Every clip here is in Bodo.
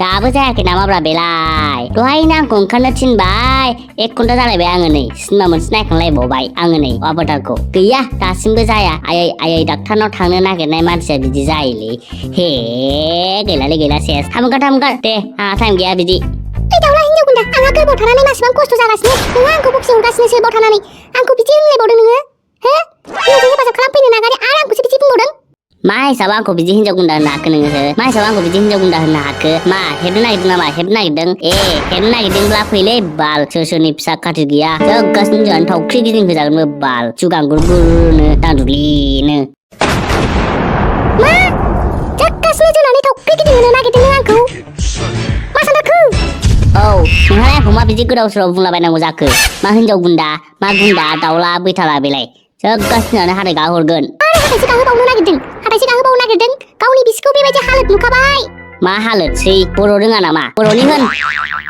दाबो जायाखै नामाब्रा बेलाय दहायनो आंखौ ओंखारनो थिनबाय 1 घन्टा जालायबाय आङो नै सिनेमा मोनसे नायखांलायबावबाय आङो नै अबतारखौ गैया दासिमबो जाया आयै डाक्टारनाव थांनो नागिरनाय मानसिया बिदि जायोलै हे गैला सेस थाम ओंखार दे आंहा टाइम गैया बिदि दाउला हिनजाव गुन्दा आंहा गोरबोआव थानानै मासिबां खस्थ' जागासिनो नोंहा आंखौ बक्सिं हरगासिनोसो बाव थानानै आंखौ बिदि होनलायबावदों नोङो हो नोंजों हेफाजाब खालामफैनो नागारै आरो आंखौसो बिदि बुंबावदों मा हिसाब आंखौ बिदि हिनजाव गुन्दा होननो हाखो नोङो मा हिसाब आंखौ बिदि हिनजाव गुन्दा होननो हाखो मा हेबनो नागिरदों नामा हेबनो नागिरदों हेबनो नागिरदोंब्ला फैलै बाल सोरनि फिसा खाथि गैया जोगासिनो जोंहानो थावख्रि गिदिं फैजागोनबो बाल जुगां गुरगुरनो दान्दुलिनो मा जोगासिनो जोंहानि थावख्रि गिदिं होनो नागिरदों नों आंखौ मा सानखो औ नोंहालाय आंखौ मा बिदि गोदाव सोराव बुंलाबायनांगौ जाखो मा हिनजाव गुन्दा मा गुन्दा दाउला बैथाला बेलाय जोगासिनो हाथाय गाहरगोन हाथायसो गाहोबावनो नागिरदों गावनि बिसिखौ बेबायदि हालोद नुखाबाय मा हालोदसै बर' रोङा नामा बर'नि होन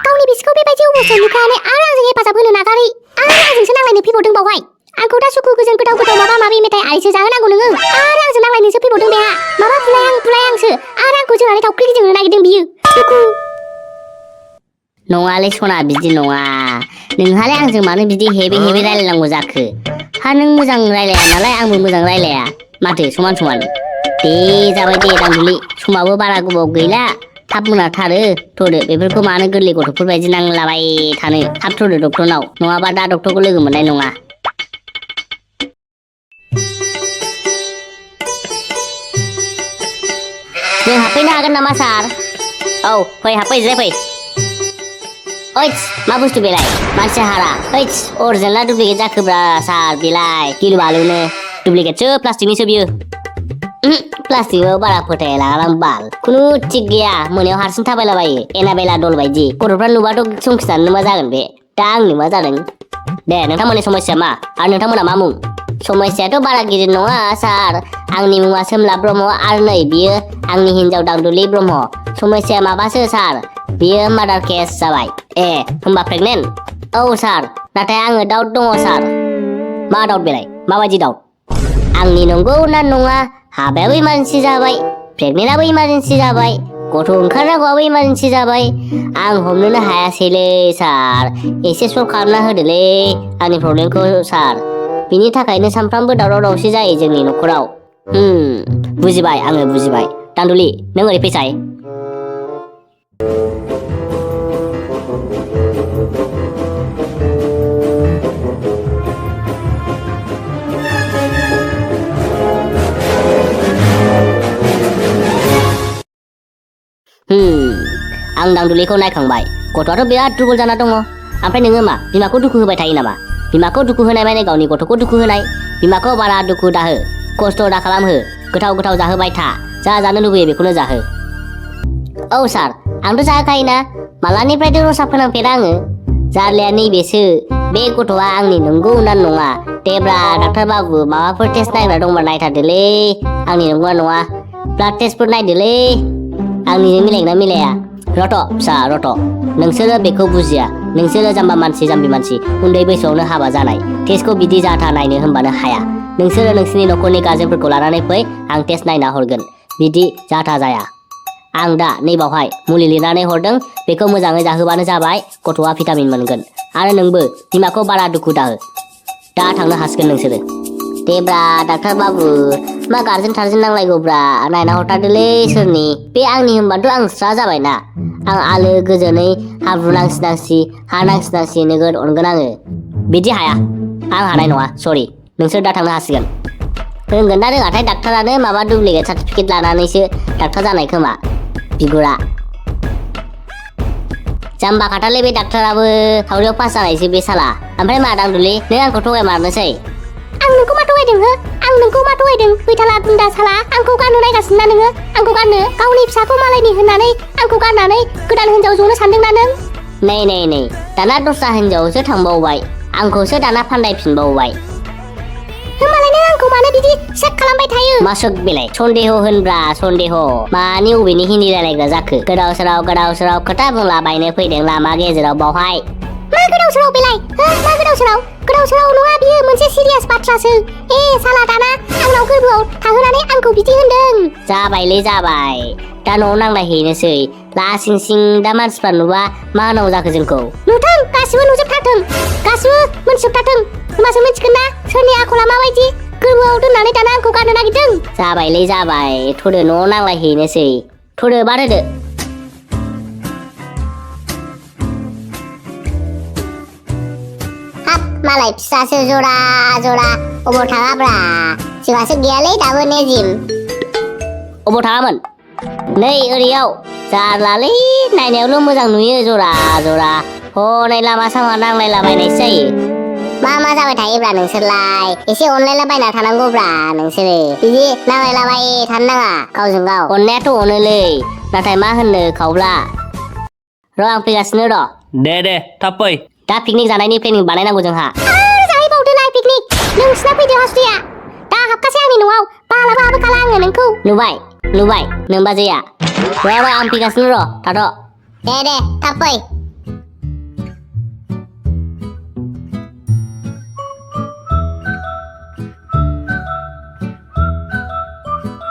गावनि बिसिखौ बेबायदि अबस्थायाव नुखानानै आरो आंजों हेफाजाब होनो नागारै आरो आंजोंसो नांलायनो फैबावदों बावहाय आंखौ दा सुखु गोजोन गोदाव माबा माबि मेथाइ आरिसो जाहोनांगौ नोङो आरो आंजों नांलायनोसो फैबावदों बेहा माबा बुलाय आंसो आरो आंखौ जोंहानि थावख्रि गिदिंनो नागिरदों बियो नङालै सना बिदि नङा नोंहालाय आंजों मानो बिदि हेबे रायलायनांगौ जाखो हा नों मोजां रायलाया नालाय आंबो मोजां रायलाया माथो समान दे जाबाय दे दांदुलि समाबो बारा गोबाव गैला थाब मोनाथारो थ'दो बेफोरखौ मानो गोरलै गथ'फोर बायदि नांलाबाय थानो थाब थ'दो डक्टरनाव नङाबा दा डक्टरखौ लोगो मोननाय नङा जों हाबफैनो हागोन नामा सार औ फै हाबफै फै ओइस मा बुस्थु बेलाय मानसि हारा ओइस अरिजिनेल ना डुप्लिकेट जाखोब्रा सार बेलाय गिलु बालुनो डुप्लिकेटसो प्लास्टिकनिसो बियो प्लास्टिकआव बारा फोथाया लागां बाल खुनु थिक गैया मोनायाव हारसिं थाबायलाबायो एनाबेला दल बायदि गथ'फ्रा नुबाथ' संखिजानो मा जागोन बे दा आंनो मा जादों दे नोंथांमोननि समस्या मा आरो नोंथांमोना मा मुं समस्याथ' बारा गिदिर नङा सार आंनि मुङा सोमला ब्रह्म आरो नै बियो आंनि हिनजाव दाउदुलि ब्रह्म समस्या माबासो सार बियो मार्डार केस जाबाय होमबा प्रेगनेन्ट औ सार नाथाय आङो डाउट दङ सार मा डाउट बेलाय माबायदि डाउट आंनि नंगौ ना नङा हाबायाबो इमारजेन्सि जाबाय प्रेगनेन्टआबो इमारजेन्सि जाबाय गथ' ओंखारनांगौआबो इमारजेन्सि जाबाय आं हमनोनो हायासैलै सार एसे सल्भ खालामना होदोलै आंनि प्रब्लेमखौ सार बिनि थाखायनो सानफ्रामबो दावराव दावसि जायो जोंनि न'खराव बुजिबाय आङो बुजिबाय दान्दुलि नों ओरै फैसाय आं दांदुलिखौ नायखांबाय गथ'आथ' बिराद दुरबल जाना दङ ओमफ्राय नोङो मा बिमाखौ दुखु होबाय थायो नामा बिमाखौ दुखु होनाय माने गावनि गथ'खौ दुखु होनाय बिमाखौ बारा दुखु दाहो खस्थ' दा खालामहो गोथाव जाहोबाय था जा जानो लुबैयो बेखौनो जाहो औ सार आंथ' जाहोखायोना मालानिफ्रायथ' रसा फोनांफेरा आङो जारलाया नैबेसो बे गथ'आ आंनि नंगौ ना नङा देब्रा डाक्टार बाबु माबाफोर टेस्ट नायग्रा दंबा नायथारदोलै आंनि नंगौना नङा ब्लाड टेस्टफोर नायदोलै आंनिजों मिलायगोना मिलाया रथ' फिसा रथ' नोंसोरो बेखौ बुजिया नोंसोरो जाम्बा मानसि जाम्बि मानसि उन्दै बैसोआवनो हाबा जानाय टेस्टखौ बिदि जाथा नायनो होनबानो हाया नोंसोरो नोंसोरनि न'खरनि गार्जेनफोरखौ लानानै फै आं टेस्ट नायना हरगोन बिदि जाथा जाया आं दा नैबावहाय मुलि लिरनानै हरदों बेखौ मोजाङै जाहोबानो जाबाय गथ'आ भिटामिन मोनगोन आरो नोंबो बिमाखौ बारा दुखु दाहो दा थांनो हासिगोन नोंसोरो देब्रा डाक्टार बाबु मा गार्जेन थार्जेन नांलायगौब्रा नायना हरथारदोलै सोरनि बे आंनि होनबाथ' आं स्रा जाबायना आं आलो गोजोनै हाब्रु नांसि हा नांसि नोगोद अनगोन आङो बिदि हाया आं हानाय नङा सरि नोंसोर दा थांनो हासिगोन रोंगोन ना रोङाथाय डाक्टारानो माबा डुप्लिकेट सार्टिफिकेट लानानैसो डाक्टार जानाय खोमा बिगुरा जाम्बा खाथारलै बे डाक्टाराबो थावरियाव पास जानायसो बे साला ओमफ्राय मा दांदुलि नों आंखौ थगाय मारनोसै आं नोंखौ मा थगायदों हो आं नोंखौ मा थगायदों फैथाला गुन्दा साला आंखौ गाननो नायगासिनो ना नोङो आंखौ गाननो गावनि फिसाखौ मालायनि होननानै आंखौ गाननानै गोदान हिनजाव जनो सानदोंना नों नै दाना दस्रा हिनजावसो थांबावबाय आंखौसो दाना फान्दायफिनबावबाय होमबालाय नों आंखौ मानो बिदि सेक खालामबाय थायो मा सक बेलाय सन्देह होनब्रा सन्देह मानि अबेनि हिन्दी रायलायग्रा जाखो गोदाव सोराव खोथा बुंला बायनो फैदों लामा गेजेराव बावहाय मा गोदाव सोराव बेलाय मा गोदाव सोराव नङा बियो मोनसे सिरियास बाथ्रासो साला दाना आंनाव गोरबोआव थाहोनानै आंखौ बिदि होनदों जाबायलै जाबाय दा न'आव नांलायहैनोसै लासिं सिं दा मानसिफ्रा नुबा मा होनांगौ जाखो जोंखौ नुथों गासिबो नुजोबथारथों गासिबो मोनथिजोबथारथों होमबासो मिथिगोन ना सोरनि आखला माबायदि गोरबोआव दोननानै दाना आंखौ गारनो नागिरदों जाबायलै जाबाय थ'दो न'आव नांलायहैनोसै थ'दो बाद होदो हाब मालाय फिसासो जरा जरा अबाव थाङाब्रा जोंहासो गैयालै दाबो नेजिम अबाव थाङामोन नै ओरैयाव जारलालै नायनायावल' मोजां नुयो जरा जरा हनै लामा सामा नांलायलाबायनायसो जायो मा जाबाय थायोब्रा नोंसोरलाय एसे अनलायलाबायना थानांगौब्रा नोंसोरो बिदि नांलायलाबाय थानो नाङा गावजों गाव अननायाथ' अनोलै नाथाय मा होननो खावब्ला र' आं फैगासिनो र' दे थाब फै दा पिकनिक जानायनि प्लेनिं बानायनांगौ जोंहा जाहैबावदोलाय पिकनिक नोंसिना फैदो हासुदैया दा हाबखासै आंनि न'आव बालाबो हाबोखाला आङो नोंखौ नुबाय नोंबाजैया र' आं फैगासिनो र' थाथ' दे थाब फै